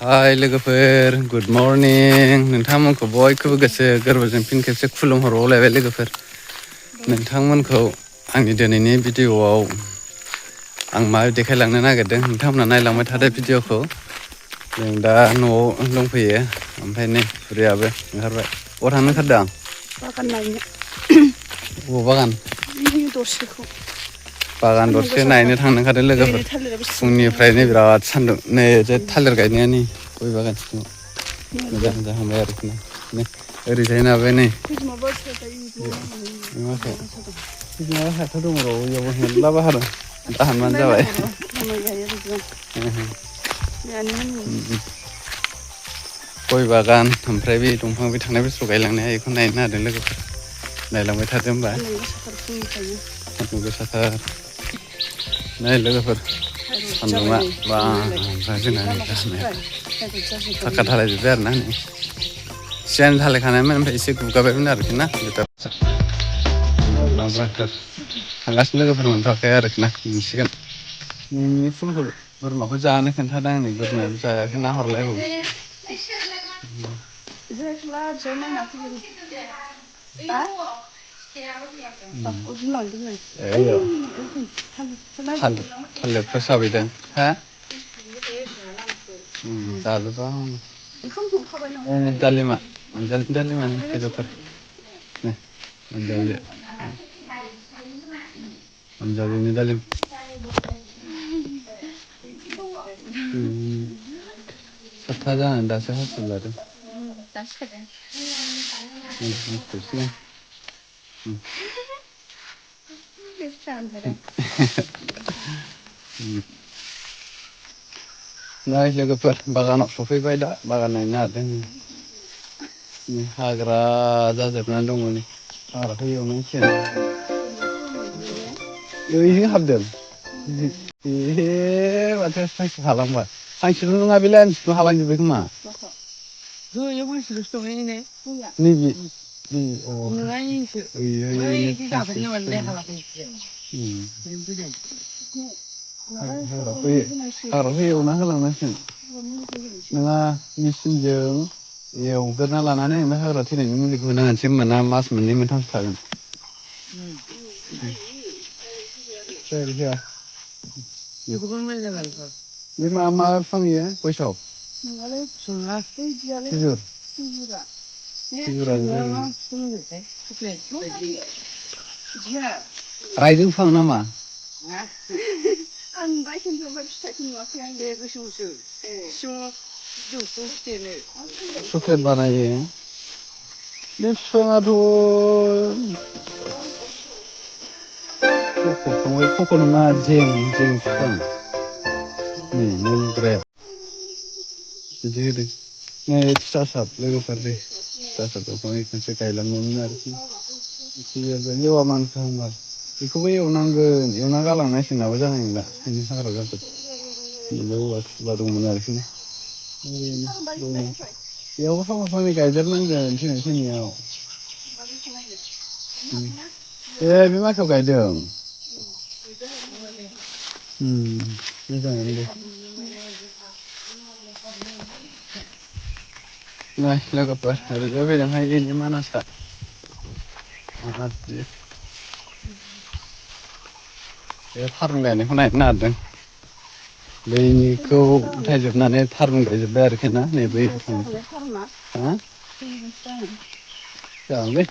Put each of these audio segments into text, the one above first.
हाय लोगोफोर good morning नोंथांमोनखौ बयखौबो गोसो गोरबोजों फिन खेबसे खुलुमहरबावलायबाय लोगोफोर नोंथांमोनखौ आंनि दिनैनि भिडिअ'आव आं मा देखायलांनो नागिरदों नोंथांमोना नायलांबाय थादो भिडिअ'खौ जों दा न'आव दंफैयो ओमफ्राय नै बुरैयाबो ओंखारबाय बहा थांनो ओंखारदों बागान नायनो बबाव बागान दरसेखौ बागान दरसे नायनो थांनो ओंखारदों लोगोफोर फुंनिफ्रायनो बिराद सान्दुं नै जे थालिर गायनाया नै गय बागान सिङाव मोजां जाहांबाय आरोखि ना नै ओरैजायनाबो नै खैजोमा हाथ' दङ र' इयावबो मेरला बारदों दा हानबानो जाबाय गय बागान ओमफ्राय बे दंफां बे थांनाय बोसोराव गायलांनाया बेखौ नायनो नागिरदों लोगोफोर नायलांबाय थादो होमबा सान्दुं गोसाथार नै लोगोफोर सान्दुङा बा जोंना जाहांबाय फाक्का धालायजोब्बाय आरो ना नै सिगां धालायखानायमोन ओमफ्राय एसे गुगाबायमोन आरोखि ना थांगासिनो लोगोफोर मोनथ'वाखै आरोखि ना मोनसिगोन नोंनि फुलखौ बोरमाखौ जानो खोन्थादों आंनो बोरमायाबो जायाखै नाहरलायबावो थालिरफोर सावहैदों हा जाजोबा दालिमा मोनजालिया दालिमानि बेदरफोर मोनजालिनि दालिमा सातथा जानानै दासो हासिब लादों नै लोगोफोर बागानाव सफैबाय दा बागान नायनो नागिरदों हाग्रा जाजोबनानै दङ नै हाग्राखौ एवनांसिगोन ओइजों हाबदों ए माथो फांसे हालांबाय फांसेल' नङा बे लाइनसेखौ हालांजोब्बाय खोमा बैयाव फांसेल'सो दं नैबे हाग्राखौ एवना होलांनांसिगोन नङा मेचिनजों एवग्रोना लानानै ओमफ्राय हाग्रा थैनायनि मुलिखौ होना होनोसै होमबाना मास मोननै मोनथामसो थागोन बे मा बिफां इयो गयसाव रायदों बिफां नामा आं नुबाय खिन्थु ओमफ्राय फिथाइखौ नुवाखै आं बे गोसोमसो सिङाव चक्लेट बानायो बे बिफाङाथ' कक' नङा जेम बिफां नै लोंग्राया बिदि होदों नै थिथासाब लोगोफोर दै थिथासाब दंफां खनसे गायलांदोंमोन आरोखि लेवा मानखोहांबाय बेखौबो एवनांगोन एवना गालांनांसिगोन नङाबा जानाय नंला ओंखायनो हाग्रा जाजोब्बाय औवा सुबा दंमोन आरोखि बेयावबो फांफा फांनै गायदेरनांगोन थैनाय थैनायाव ए बे माखायाव गायदों मोजाङानो दे नै लोगोफोर ओरैजाय फैदोंहाय बेनि मानासा बे थारुन गायनायखौ नायनो नागिरदों बैनिखौ उथायजोबनानै थारुन गायजोब्बाय आरोखि ना नै बै जागोनलै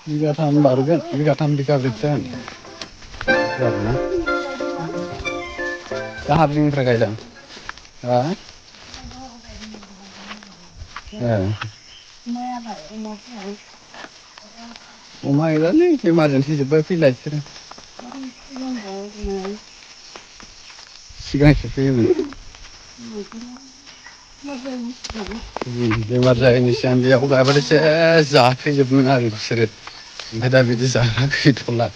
बिगाथाम बारगोन बिगाथाम बिगाब्रैसो जागोन दाहार जोंनिफ्राय गायदों अमा गैलालै बेमारजों थैजोब्बाय फैला बिसोरो सिगांसो फैयोमोन बेमार जायैनि सिगां बेयाव गायबाथाय सेस जाफैजोबोमोन आरो बिसोरो ओमफ्राय दा बिदि जाग्रा गैथ'ला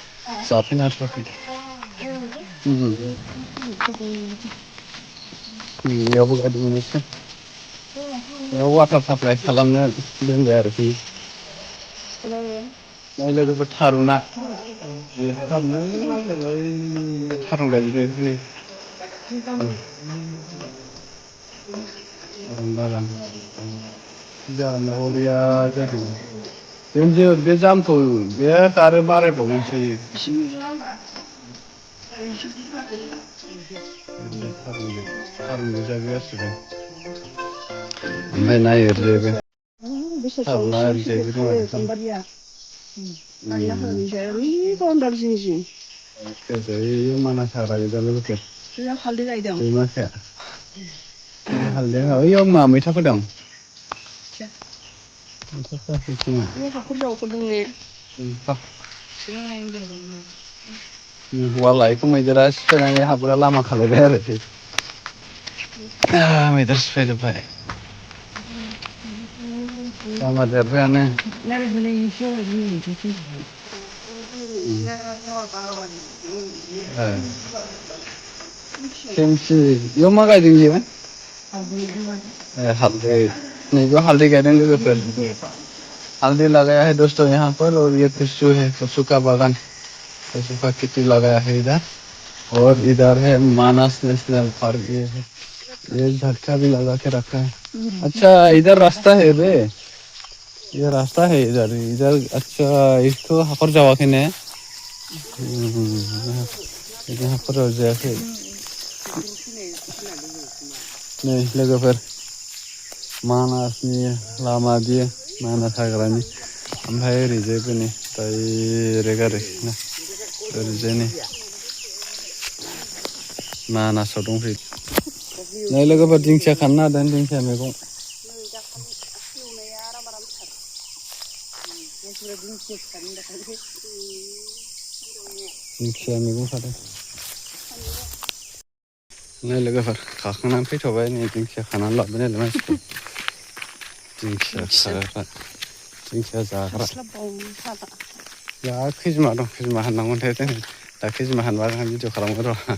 जाफैनो हाथ'वाखै बेयावबो गायदोंमोन एसे बेयाव वाटार साप्लाइ खालामनो दोनबाय आरोखि नै लोगोफोर थारुना थारुन गायजोब्बाय बागान जानो हरिया जादों जोंसो बे जामखौ बे आरो बारायबावनोसै थारुन गोजा बे गासिबो ओमफ्राय नाय ओरैजाय थारुना ओरैजायबो दं आरो गाम्बारिया गायना होनोसै ओरै बाउन्डारि जिं जिं ओइ मानास हाग्रा गोजा लोगोफोर जोंहा हालदै गायदों दैमाखाया हालदै ओइयाव मा मैथा फोदों मैथा फोआखै खोमा बे हाखर जावखरदों ने औवा लायखौ मैदेरा सिफायनानै हाबग्रा लामा खालायबाय आरो मैदेर सिफायजोब्बाय लामा देरबायानो खेमसि बेयाव मा गायदों बियो हालदै नैबेयाव हालदै गायदों लोगोफोर हल्दी लगाया है दोस्तों यहाँ पर और ये कद्दू है कद्दू का बागान कद्दू का खेती लगाया है इधर और इधर है मानस नेशनल पार्क ये झटका भी लगा के रखा है अच्छा इधर रास्ता है बे ये रास्ता है इधर इधर अच्छा इसको हाखर जावाखै ने बिदि हाखराव जायाखै नै लोगोफोर मानासनि लामा बियो मानास हाग्रानि ओमफ्राय ओरैजायबो नै डाइरेक्ट आरो ना ओरैजाय नै मानासाव दंफैयो नै लोगोफोर दिंखिया खानो नागिरदों दिंखिया मैगं दिंखिया मैगं खादों नै लोगोफोर खाखांनानै फैथ'बाय नै दिंखिया खानानै लाबोबाय नालाय मानसिखौ दिंखिया खाग्रा दिंखिया जाग्रा जा खैजिमा दं खैजिमा हाननांगौथाय दा खैजिमा हानबा भिडिअ खालामगोन र'